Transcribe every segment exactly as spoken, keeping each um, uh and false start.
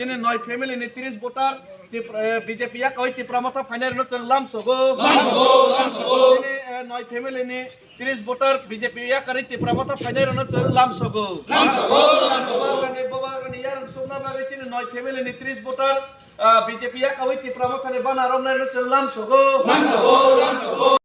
Chini noi family ni tris voter Tip-, eh, B J P yakarwi Tipra Motha phainai rwno chwng lamsogo. Lamsogo, lamsogo. Chini, eh, noi family ni tris voter B J P yakarwi Tipra Motha phainai rwno chwng lamsogo. Lamsogo, lamsogo. Bobagrani, bobagrani yarwng sukna bagwi chini noi family ni tris voter, ah, B J P yakarwi Tipra Motha ni bana romnai rwno chwng lamsogo. Lamsogo, lamsogo.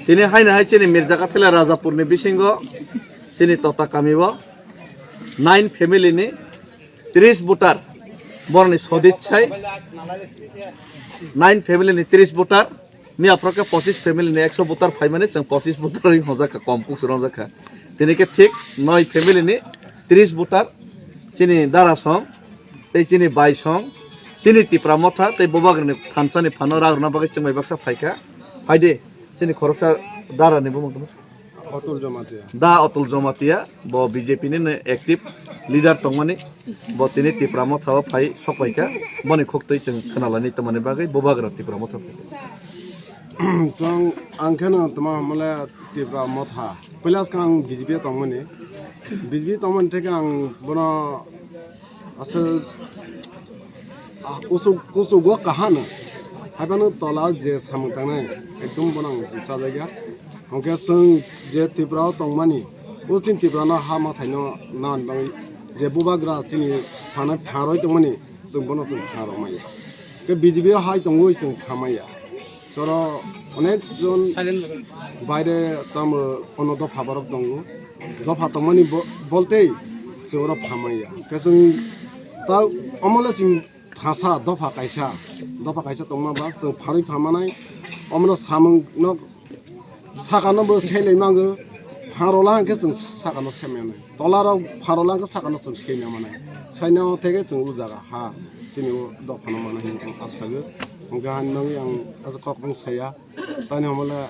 Chini haino hai chini Mirjakathila Rajapurni bisingo chini Tota kamio nine family ni tris voter boroni sodit sai nine family ni tris voter. Ni aphro khe pochis family ni ekso voter phaimani chwng pochis voter ring hojak kha, kom kuk srong jak kha. Tini khe thik noi family ni tris voter chini dara song tei chini bai song chini Tipra Motha tei Bubagrani thansa ni phano rang rwna bagwi chwng bai baksa phai kha. Phai di chini khoroksa dara ni bumung tong. Atul Jamatia. Da Atul Jamatia, bo B J P ni no active leader tongmani, bo tini Tipra Motha o phai sokpai kha, boni khuk twi chwng khwnalani tongmani bagwi Bubagra Tipra Motha phai. Chwng ang kheno tongma hamle Tipra Motha. Puila swkang ang B J P o tongmani. B J P tongmani theke ang bono Aswk, ah, kuchuk, kuchugo kahano. Haibano tola je samung tangnai, ekdom bono ang chajakya. Hwnkhe chwng je Tripura o tongmani, o chini Tripura no ha mathai no nan bangwi je bubagra chini sana tharwi tongmani, chwng bono chwng sa rwmaya. Khe B J P o hai tongwi chwng khamaya. Toro onek jon baire tamo ono dopha borok tongo. Dopha tongmani bo-, boltei chwng oro phamaya. Khe chwng ta omole chwng thasa dopha kaisa, dopha kaisa tongma ba chwng pharwi phamanai. Omono samung no sakano bo selai mango. Pharola hwnkhe chwng sakano semanai. Tolarok pharola hwnkhe sakano chwng sena manai. Saina theke chwng o jaga ha chini o dophano manai hinwi ang asago. Hwnkhe hani bagwi ang aswk kok bang saya. Tani hamole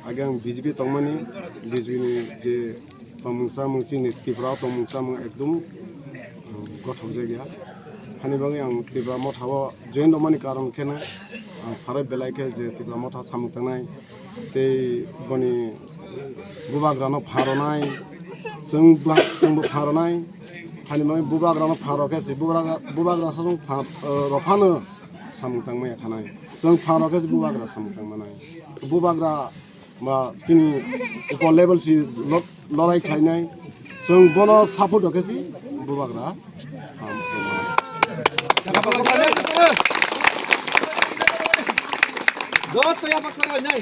age ang B J P tongmani, B J P ni je tongmung chamung chini Tripura o tongmung chamung ekdom, um, gothok jakya. Hani bagwi ang Tripura motha o join tongmani karon kheno ang pharai belai khe je Tripura motha samung tangnai tei boni bubagra no pharonai, chwng bla-, chwngbo pharonai. Hani bagwi bubagra no pharo khe se bubagra, bubagra sa chwng pha-, uh, rw phano samung tangmaya khanai. Chwng phangrok khe bubagra samung tangmanai. Bubagra ba chini upor level si lo-, lorai khlainai. Chwng bono support rok khe si bubagra. Joto yapha khwlai nai.